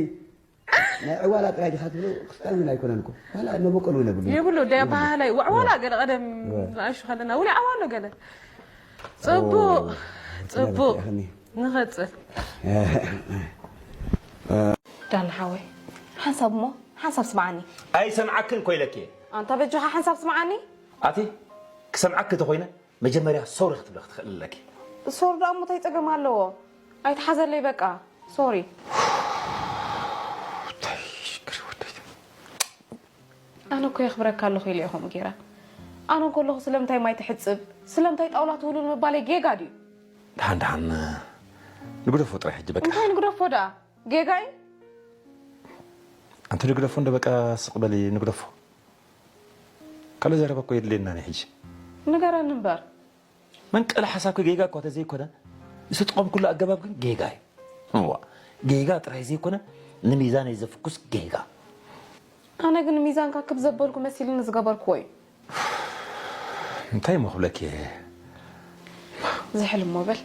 ናይ ዕዋላ ጥራይ ዲኻ ትብሎ? ክስታን እውን ኣይኮነን እኮ። ዋላ መበቆል እውን የብሉን። የብሉ፣ ዳይ ኣበሃህላይ፣ ዋዕዋላ ገለ ቀደም እወ። ንኣሽቱ ከለና፣ ውለ ዓዋሎ ገለ። ጽቡቕ፣ ኦ፣ ጽቡቕ። ጽቡቕ። ንኸጽል። ዳና ሓወይ፣ ሓንሳብ እሞ፣ ሓንሳብ ስምዓኒ። ኣይሰምዓክን እኮ ኢለኪ። ኣንታ በጃኻ ሓንሳብ ስምዓኒ። ኣቲ፣ ክሰምዓኪ እንተኾይነ፣ መጀመርያ ሶሪ ክትብሊ ክትኽእሊ ኣለኪ። ሶሪ ደኣ እሞ እንታይ ጸገም ኣለዎ? ኣይትሓዘለይ በቃ። ሶሪ። እንታይ ሽግር ወደይ? ኣነ እኮ የኽብረካ ኣለኹ ኢለ ኢኹም ጌራ። ኣነ እንከለኹ ስለምንታይ ማይ ትሕጽብ? ስለምንታይ ጣውላ ትውልውል ምባለይ ጌጋ ድዩ? ደሓን፣ ደሓን፣ ንግደፎ ጥራይ ሕጂ በቃ። እንታይ ንግደፎ ደኣ? ጌጋ እዩ? ኣንቲ ንግደፎ እንደ በቃ ስቕ በሊ ንግደፎ። ካልእ ዘረባ እኮ የድልየናን እዩ ሕጂ። ንገረኒ እምበር። መንቀሊ ሓሳብኪ ጌጋ እኳ ተዘይኮነ ዝተጠቐምኩሉ ኣገባብ ግን ጌጋ እዩ። እዋ፣ ጌጋ ጥራይ ዘይኮነ ንሚዛነይ ዘፍኩስ ጌጋ። ኣነ ግን ሚዛንካ ክብ ዘበልኩ መሲልኒ ዝገበርክዎ እዩ። እንታይ እሞ ክብለኪ እየ? ዝሕል እሞ በል።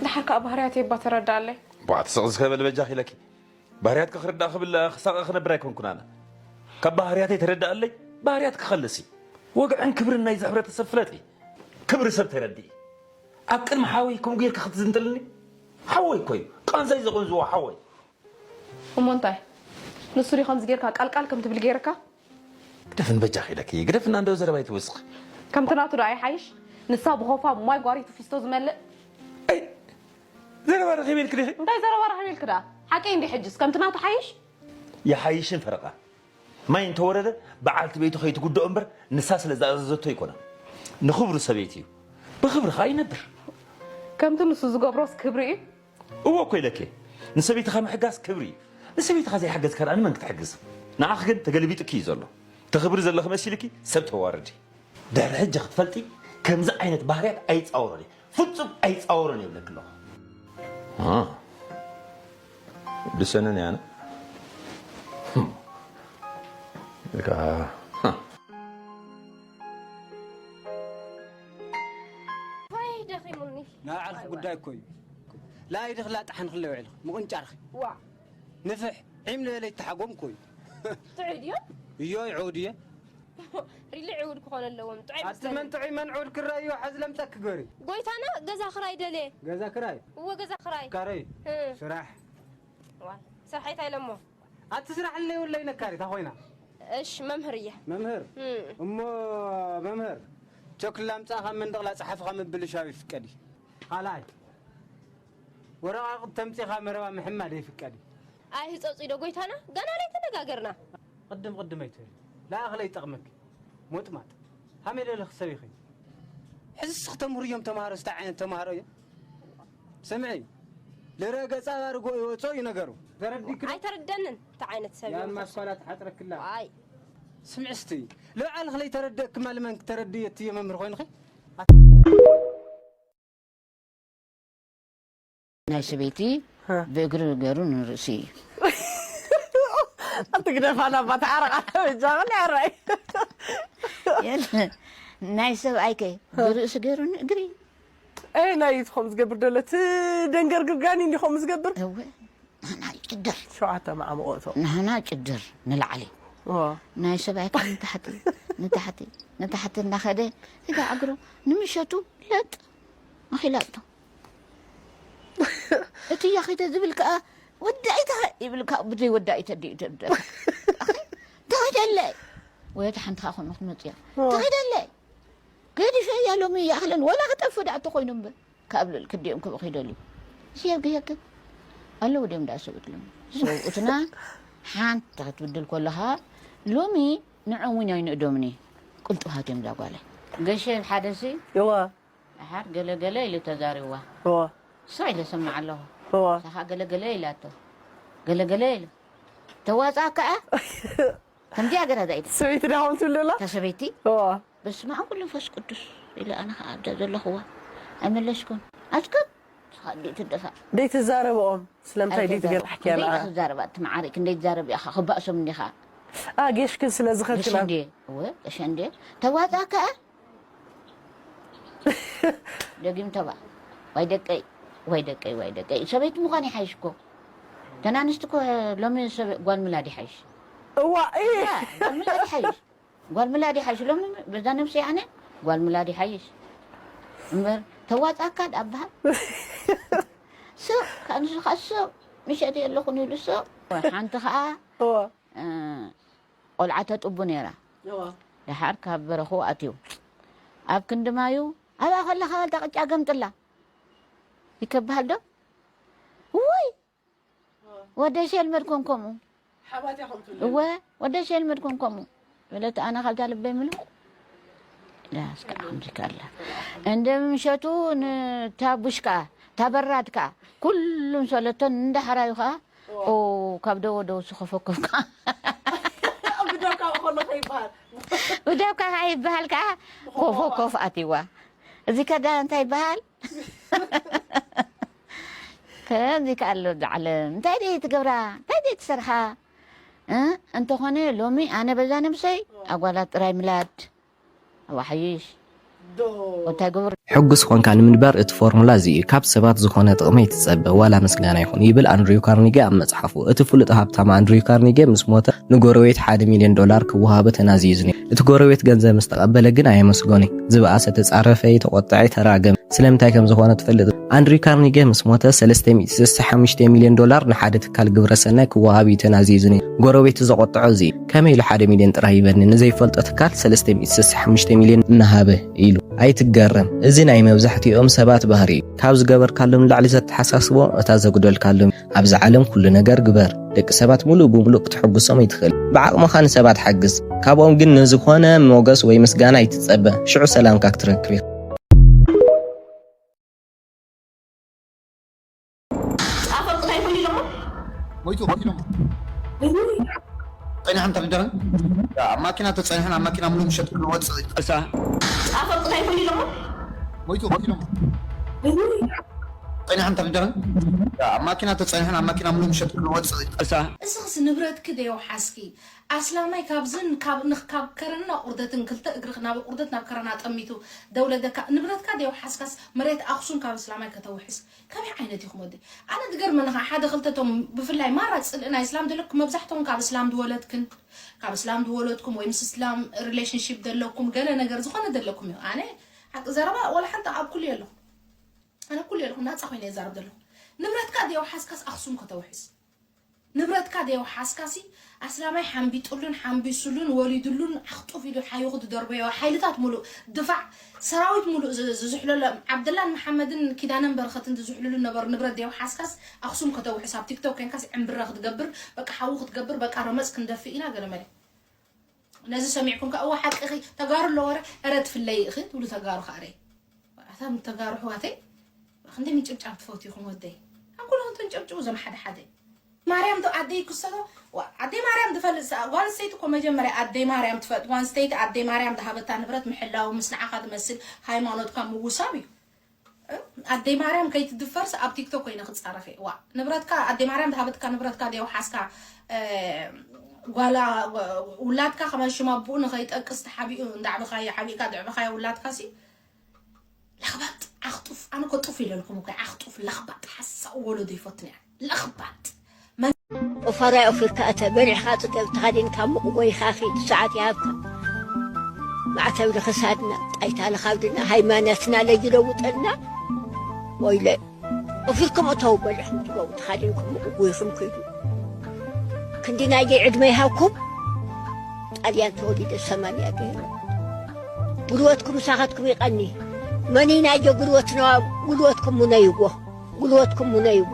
ድሓር ከዓ ባህርያተይ እባ ተረድኣለይ። ቧዕ ትስቕ ዝከበል በጃኺ ኢለኪ። ባህርያትኪ ክርዳእ ክብል ክሳቐ ክነብር ኣይኮንኩን ኣነ። ካብ ባህርያተይ ተረድኣለይ፣ ባህርያትኪ ከልሲ። ወግዕን ክብርን ናይዚ ሕብረተሰብ ፍለጢ። ክብሪ ሰብ ተረድኢ። ኣብ ቅድሚ ሓወይ ከምኡ ጌርኪ ክትዝንጥልኒ? ሓወይ እኮ እዩ። ቃንዛይ ዘቐንዝዎ ሓወይ። እሞ እንታይ ንሱ ድዩ ከምዚ ጌርካ ቃልቃል ከም ትብል ጌርካ? ግደፍን በጃኺ ኢለኪ፣ ግደፍና እንደው ዘረባ ይትውስኽ። ከምቲ ናቱ ዶ ኣይሓይሽ? ንሳ ብኾፋ ማይ ጓሪቱ ፊስቶ ዝመልእ። ኣይ ዘረባ ረኺበ ኢልኪ ዲኺ? እንታይ ዘረባ ረኺበ ኢልኪ ደኣ? ሓቀይ እንዲ ሕጅስ ከምቲ ናቱ ሓይሽ? ይሓይሽን ፈረቓ። ማይ እንተወረደ በዓልቲ ቤቱ ከይትጉድኦ እምበር ንሳ ስለ ዝኣዘዘቶ ኣይኮነን። ንኽብሩ ሰበይቲ እዩ። ብኽብሪ ኸኣ ይነብር። ከምቲ ንሱ ዝገብሮስ ክብሪ እዩ። እወ እኮ ኢለኪ፣ ንሰበይትኻ ምሕጋዝ ክብሪ እዩ። ንሰበይትኻ ዘይሓገዝካ ደኣ ንመን ክትሕግዝ? ንዓኺ ግን ተገልቢጥኪ እዩ ዘሎ። ተኽብሪ ዘለኺ መሲልኪ ሰብ ተዋርዲ። ድሕሪ ሕጂ ክትፈልጢ ከምዚ ዓይነት ባህርያት ኣይጻወሮን እየ። ፍጹም ኣይጻወሮን እየ ይብለኪ ኣለኹ። እ፣ ድሰንን እየ ኣነ። እካ፣ ወይ ደኺሙኒ። ናይ ባዕልኺ ጉዳይ እኮ እዩ። ላይድኽ ላጣሕን ክለ ውዒልኺ ምቕንጫርኺ። ዋእ። ንፍሕ ዒም ልበለ ይተሓጎም እኮ እዩ። ጥዑይ ድዮ? እዮ ይዕውድ እየ። ሪሊ ዕውድ ክኾነ ኣለዎም። ጥዑይ ኣቲ መን ኣይመስለንን። ጥዑይ መን ዕውድ ክረእዮ ሓዚ ለምፀኪ ገሪ። ጎይታና ገዛ ክራይ ደልየ። ገዛ ክራይ? እወ ገዛ ክራይ። ካረይ? እ። ስራሕ? ዋይ፣ ስራሕ ኣይታ ኢለሞ። ኣቲ ስራሕ ለይብለይ ነካሪት ኣኾይና። እሽ መምህር እየ። መምህር እም። እሞ መምህር ቸክላ ምጻኻ መንደቕላ ጸሓፍኻ ምብልሻው ይፍቀድ እዩ። ካልኣይ ወረቓቕት ተምጺኻ መረባ ምሕማድ ይፍቀድ እዩ። ኣይ ህጸጹ ኢዶ ጎይታና ገና ላይ ተነጋገርና። ቅድም ቅድም ኣይትበል ለኣኽለ ይጠቕመኪ ሞጥማጥ ሃመይ ለለኽ ሰብ ይኸኝ ሕዝስ ክተምህሩ እዮም ተምሃሮ ስታ ዓይነት ተምሃሮ እዮም ስምዒ ልረ ገጻ ኣርጎ ይወጾ እዩ ነገሩ ተረዲክ ኣይተረደንን እንታይ ዓይነት ሰብ ያን እዮም ማስኳላ ተሓጥረክላ ኣይ ስምዒ እስቲ ልብዓል ክለይ ተረደእክማ ልመን ክተረድእ የትየ መምህር ኮይንኺ ናይ ሰበይቲ ብእግሪ ገሩ ንርእሲ እዩ ኣትግደፋና ባታ ዓረቃ በጃ ምን ያራይ ናይ ሰብኣይከ ብርእሲ ገሩ ንእግሪ ኣይ ናይ ትኾም ዝገብር ደሎ እቲ ደንገር ግርጋኒ እንዲኾም ዝገብር እወ ንሕና ጭድር ሸውዓተ መዓሙቕ እቶ ንሕና ጭድር ንላዕሊ እዎ ናይ ሰብኣይካ ንታሕቲ ንታሕቲ ንታሕቲ እናኸደ እጋ እግሩ ንምሸቱ ለጥ ኣኺላቶ እቲ ያኺተ ዝብል ከዓ ወዳኢታ ይብል ከዓ ብዘይ ወዳኢተ ድዩ ደብደብ ተኸደለይ ወይ እቲ ሓንቲ ከዓ ኮነ ክትመፅያ ተኸደለይ ገዲፈያ ሎሚ ይኣኽለን ወላ ክጠፍ ዳኣ ተኮይኑ እምበር ካብ ልእል ክዲኦም ክብኡ ከይደልዩ ሲየብ ገየክብ ኣለዉ ድዮም ዳኣ ሰብእትሎም ሰብኡትና ሓንቲ ክትብድል ከለኻ ሎሚ ንዖም እውን ኣይንእዶምኒ ቅልጡፋት እዮም ዛ ጓለይ ገሸ ሓደ ሲ እዋ ደሓር ገለገለ ኢሉ ተዛሪብዋ እዋ እሳ ኢለ ሰማዕ ኣለኹ እዋ እሳ ከዓ ገለገለ ኢላቶ ገለገለ ኢሉ ተዋፅኣ ከዓ ከምዚኣ ገራ ዛኢድ ሰበይቲ ዳኹም ትብሉ ኣላ እታ ሰበይቲ እዋ በስመ ኣብ ወመንፈስ ቅዱስ ኢለ ኣነ ከዓ ኣብዛ ዘለኹዋ ኣይመለስኩን ኣትክብ ስኻ ድዩ ትደፋእ ደይትዛረብኦም ስለምንታይ ደይትገርሕኪያ ደይ ንዓ ክዛረባ እቲ መዓሪክ እንደይትዛረብ ኢኻ ክባእሶም እንዲኻ ኣ ጌሽክን ስለ ዝኸድክና ገሸ እንዴ እወ ገሸ እንዴ ተዋፃ ከኣ ደጊም ተባ ዋይ ደቀይ ዋይ ደቀይ ዋይ ደቀይ ሰበይቲ ምዃን ይሓይሽ እኮ ተን ኣንስቲ እኮ ሎሚ ሰብ ጓል ምላድ ይሓይሽ እዋ እየ ያ ጓል ምላድ ይሓይሽ ጓል ምላድ ይሓይሽ ሎሚ በዛ ነብሲ ኣነ ጓል ምላድ ይሓይሽ እምበር ተዋፃካ ዳኣ በሃል ሱቕ ከኣ ንሱ ከኣ ሱቕ ምሸት የለኹን ኢሉ ሱቕ ሓንቲ ከኣ እዋ እ፣ ቆልዓ ተጥቡ ነይራ እዋ ደሓር ካብ በረኽኡ ኣትዩ ኣብ ክንዲ ማዩ ኣብኣ ከለኻ እታ ቅጫ ገምጥላ ይከብሃል ዶ ውይ ወደይ ሸልመድኮን ከምኡ ሓባትያ ከምትብሉ እወ ወደይ ሸልመድኮን ከምኡ በለት ኣነ ካብታ ልበይ ምሉ ላስካ ከምዚ ከላ እንደ ምሸቱ ንታ ቡሽ ከዓ እታ በራድ ከዓ ኩሉም ሰለቶን እንዳ ሓራዩ ከዓ ኦ ካብ ደወ ደው ስኸፈከፍካ ብደው ካብኡ ከሎ ከይበሃል ብደብካ ከኣ ይበሃል ከኣ ኮፎ ኮፍ ኣትይዋ። እዚ ከዳ እንታይ ይበሃል? ከምዚ ከኣ ኣሎ እዛ ዓለም። እንታይ ደይ ትገብራ? እንታይ ደይ ትሰርሓ? እ? እንተኾነ ሎሚ ኣነ በዛ ነብሰይ ኣጓላት ጥራይ ምላድ። ኣዋሓይሽ። እንታይ ግብር? ሕጉስ ኾንካ ንምንባር እቲ ፎርሙላ እዚ እዩ። ካብ ሰባት ዝኾነ ጥቕሚ ኣይትጸበ፣ ዋላ ምስጋና ይኹን፣ ይብል ኣንድሪው ካርኒጌ ኣብ መጽሓፉ። እቲ ፍሉጥ ሃብታም ኣንድሪው ካርኒጌ ምስ ሞተ ንጎረቤት ሓደ ሚልዮን ዶላር ክወሃቦ ተናዚዙ ነይሩ። እቲ ጎረቤት ገንዘብ ምስ ተቐበለ ግን ኣየመስገኖይ። ዝበኣሰ ተጻረፈይ፣ ተቖጠዐይ፣ ተራገመ። ስለምንታይ ከም ዝኾነ ትፈልጥ? ኣንድሪው ካርኒጌ ምስ ሞተ ሰለስተ ሚእቲ ስሳ ሓሙሽተ ሚልዮን ዶላር ንሓደ ትካል ግብረ ሰናይ ክወሃብ እዩ ተናዚዙ ነይሩ። ጎረቤቱ ዘቖጠዖ እዚ እዩ። ከመይ ኢሉ ሓደ ሚልዮን ጥራይ ይበኒ ንዘይፈልጦ ትካል ሰለስተ ሚእቲ ስሳ ሓሙሽተ ሚልዮን እናሃበ ኢሉ? ኣይትገረም። እዚ ናይ መብዛሕትኦም ሰባት ባህሪ እዩ። ካብ ዝገበርካሎም ንላዕሊ ዘተሓሳስቦም እታ ዘጉደልካሎም። ኣብዚ ዓለም ኩሉ ነገር ግበር። ደቂ ሰባት ሙሉእ ብሙሉእ ክትሕጉሶም ኣይትኽእል። ብዓቕምኻ ንሰባት ሓግዝ። ካብኦም ግን ንዝኾነ ሞገስ ወይ ምስጋና ኣይትጸበ። ሽዑ ሰላምካ ክትረክብ ኢኻ። ኣፈ እንታይ ይኹን ኢሎሞ? ሞይቱ ሞይቱ ኢሎሞ። ጸኒሐን ተደደረን ኣብ ማኪና ተጸኒሐን ኣብ ማኪና ሙሉ ምሸት ክንወጽእ እሳ ኣፈ እንታይ ይኹን ኢሎሞ? ሞይቱ ሞይቱ ኢሎሞ። ጸኒሐን ተደደረን ኣብ ማኪና ተጸኒሐን ኣብ ማኪና ሙሉ ምሸት ክንወጽእ እሳ እስኽስ ንብረትኪ ደየውሓስኪ ኣስላማይ ካብዝን ካብ ንኽ- ካብ ከረንና ቁርደትን ክልተ እግርኽ ናብ ቁርደት ናብ ከረና ጠሚቱ ደውለደካ ንብረትካ ደየውሓስካስ መሬት ኣኽሱም ካብ እስላማይ ከተውሕስ ከመይ ዓይነት ኢኹም ወደይ? ኣነ ዝገርመኒ ኸዓ ሓደ ክልተ ቶም ብፍላይ ማራ ፅልኢ ናይ እስላም ዘለኩም መብዛሕትኦም ካብ እስላም ዝወለድክን ካብ እስላም ዝወለድኩም ወይ ምስ እስላም ሪሌሽንሺፕ ዘለኩም ገለ ነገር ዝኾነ ዘለኩም እዩ። ኣነ ሓቂ ዘረባ ወላ ሓንቲ ኣብ ኩሉ የለኹ ኣነ ኩሉ የለኹ ናፃ ኮይነ የዛረብ ዘለኹ ንብረትካ ደየውሓስካስ ኣኽሱም ከተውሕስ ንብረትካ ደየውሓስካሲ ኣስላማይ ሓምቢጡሉን ሓምቢሱሉን ወሊዱሉን ዓኽጡፍ ኢሉ ሓይኹ ትደርበዮ ሓይልታት ሙሉእ ድፋዕ ሰራዊት ሙሉእ ዝ- ዝዝሕለሎ ዓብደላን መሓመድን ኪዳነን በረኸትን ዝዝሕልሉ ነበሩ ንብረት ደየውሓስካስ ኣኽሱም ከተውሕስ ኣብ ቲክቶክ ኮይንካስ ዕምብረ ክትገብር በቃ ሓዊ ክትገብር በቃ ረመፅ ክንደፍእ ኢና ገለመለ ነዚ ሰሚዕኩም ከ እወ ሓቅኺ ተጋሩ ኣሎ ወረ እረ ትፍለይ ኢኺ ትብሉ ተጋሩ ከኣ ረ ኣታ ተጋሩ ኣሕዋተይ ክንደይ ምንጭብጫብ ትፈትዩ ኢኹም ወደይ ኣብ ኩሉ ክንትንጨብጭቡ እዞም ሓደ ሓደ ማርያም ዶ ኣደይ ክሰዶ ኣደይ ማርያም ትፈልጥ ጓል ሰይቲ እኮ መጀመርያ ኣደይ ማርያም ትፈልጥ ጓል ሰይቲ ኣደይ ማርያም ዝሃበታ ንብረት ምሕላው ምስ ንዓኻ ዝመስል ሃይማኖትካ ምውሳብ እዩ ኣደይ ማርያም ከይትድፈርስ ኣብ ቲክቶክ ኮይነ ክፃረፈ ዋ ንብረትካ ኣደይ ማርያም ዝሃበትካ ንብረትካ ደው ሓስካ ጓላ ውላድካ ከማን ሽማ ኣቦኡ ንኸይጠቅስ ተሓቢኡ እንዳዕበኻዮ ሓቢእካ ድዕበኻዮ ውላድካ ሲ ለኽባጥ ዓኽጡፍ ኣነ ኮ ጡፍ ኢለልኩም እኮ ዓኽጡፍ ለኽባጥ ሓሳው ወለዶ ይፈትን እያ ለኽባጥ ቁፋራይ ኦፊርካ እተ በሊዕኻ ጽገብ ተኻዲንካ ሙቕ ጎይኻ ኺድ ሰዓት ይሃብካ ማዕተብ ንኽሳድና ጣይታ ንኻብድና ሃይማኖትና ለይለውጠልና ወይለ ኦፊርኩም እተው በሊዕኹም ትገቡ ተኻዲንኩም ሙቕ ጎይኹም ኪዱ ክንዲ ናየይ ዕድመ ይሃብኩም ጣልያን ተወሊደ ሰማንያ ገይረ ጉልበትኩም ምሳኻትኩም ይቐኒ መን ናዮ ጉልበትና ጉልበትኩም ሙነይዎ ጉልበትኩም ሙነይዎ